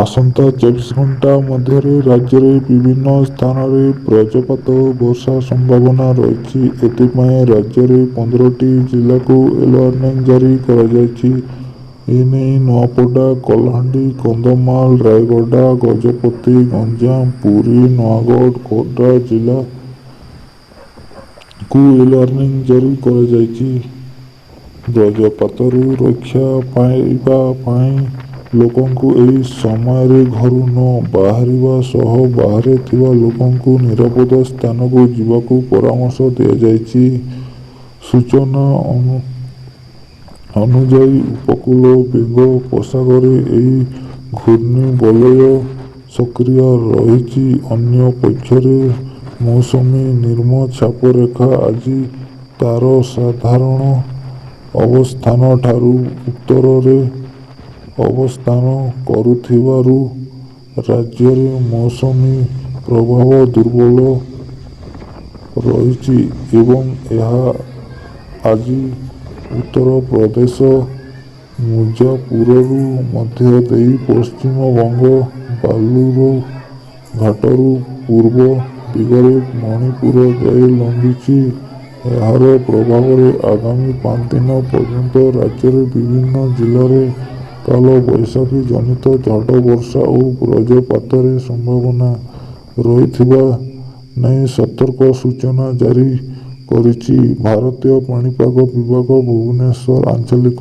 ଆସନ୍ତା 24 ଘଣ୍ଟା ମଧ୍ୟରେ ରାଜ୍ୟରେ ବିଭିନ୍ନ ସ୍ଥାନରେ ବଜ୍ରପାତ ବର୍ଷା ସମ୍ଭାବନା ରହିଛି। ଏଥିପାଇଁ ରାଜ୍ୟରେ 15 ଟି ଜିଲ୍ଲାକୁ ୟେଲୋ ୱାର୍ଣ୍ଣିଂ ଜାରି କରାଯାଇଛି। ଏନେଇ ନୂଆପଡା, କଳାହାଣ୍ଡି, କନ୍ଧମାଳ, ରାୟଗଡା, ଗଜପତି, ଗଞ୍ଜାମ, ପୁରୀ, ନୟାଗଡ଼, ଖୋର୍ଦ୍ଧା ଜିଲ୍ଲାକୁ ୟେଲୋ ୱାର୍ଣ୍ଣିଂ ଜାରି କରାଯାଇଛି। ବଜ୍ରପାତରୁ ରକ୍ଷା ପାଇବା ପାଇଁ ଲୋକଙ୍କୁ ଏହି ସମୟରେ ଘରୁ ନ ବାହାରିବା ସହ ବାହାରେ ଥିବା ଲୋକଙ୍କୁ ନିରାପଦ ସ୍ଥାନକୁ ଯିବାକୁ ପରାମର୍ଶ ଦିଆଯାଇଛି। ସୂଚନା ଅନୁଯାୟୀ, ଉପକୂଳ ବଙ୍ଗୋପସାଗରରେ ଏହି ଘୂର୍ଣ୍ଣିବଳୟ ସକ୍ରିୟ ରହିଛି। ଅନ୍ୟପକ୍ଷରେ ମୌସୁମୀ ନିମ୍ନଚାପରେଖା ଆଜି ତାର ସାଧାରଣ ଅବସ୍ଥାନଠାରୁ ଉତ୍ତରରେ ଅବସ୍ଥାନ କରୁଥିବାରୁ ରାଜ୍ୟରେ ମୌସୁମୀ ପ୍ରବାହ ଦୁର୍ବଳ ରହିଛି ଏବଂ ଏହା ଆଜି ଉତ୍ତରପ୍ରଦେଶ ମିର୍ଜାପୁରରୁ ମଧ୍ୟ ଦେଇ ପଶ୍ଚିମବଙ୍ଗ ବାଲୁରଘାଟରୁ ପୂର୍ବ ଦିଗରେ ମଣିପୁର ଯାଏ ଲମ୍ବିଛି। ଏହାର ପ୍ରଭାବରେ ଆଗାମୀ 5 ଦିନ ପର୍ଯ୍ୟନ୍ତ ରାଜ୍ୟର ବିଭିନ୍ନ ଜିଲ୍ଲାରେ କାଳବୈଶାଖୀ ଜନିତ ଝଡ଼ ବର୍ଷା ଓ ବଜ୍ରପାତର ସମ୍ଭାବନା ରହିଥିବା ନେଇ ସତର୍କ ସୂଚନା ଜାରି କରିଛି ଭାରତୀୟ ପାଣିପାଗ ବିଭାଗ ଭୁବନେଶ୍ୱର ଆଞ୍ଚଳିକ।